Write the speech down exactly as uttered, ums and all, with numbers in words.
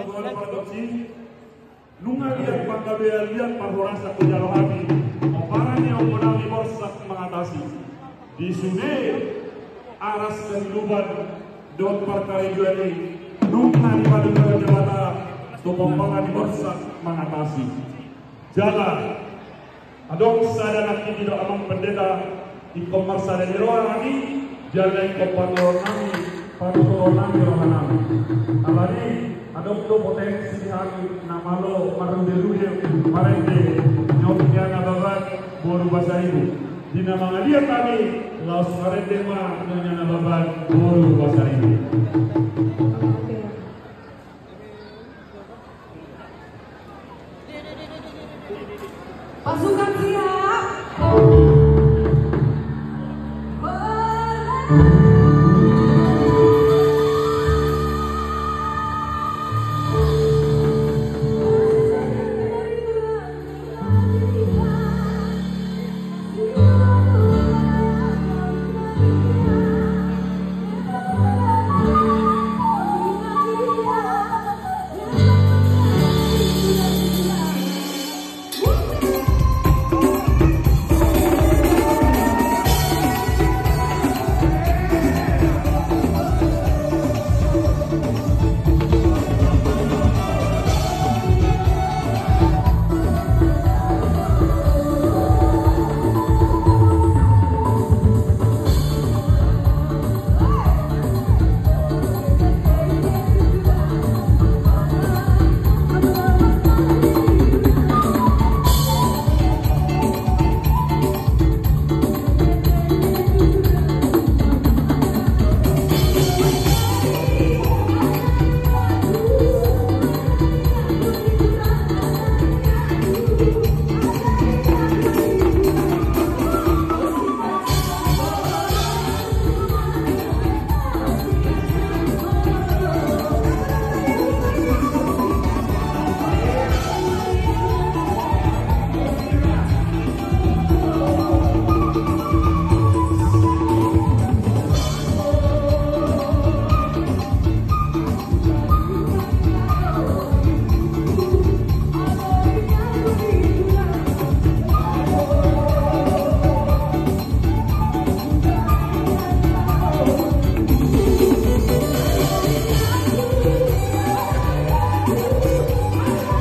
Paradoksi, nunga liat panggabean, liat parhorasan hujalo hami, ompara ni ompunami Borsak Mangatasi. Di sude aras kehidupan dohot parkarejoan i, nunga dipaduahon Debata tu ompara ni Borsak Mangatasi. Jala adong sada nangkin do, Amang Pendeta, ingkon marsada ni roha nami, jala ingkon patuturonami, patuturonami rohanami. Alani adong do potensi di hami na malo marruderude marende Nyonya Nababan boru Pasaribu. Di na mangaliat hami, laos marende ma Nyonya Nababan boru Pasaribu. Pasukan siap.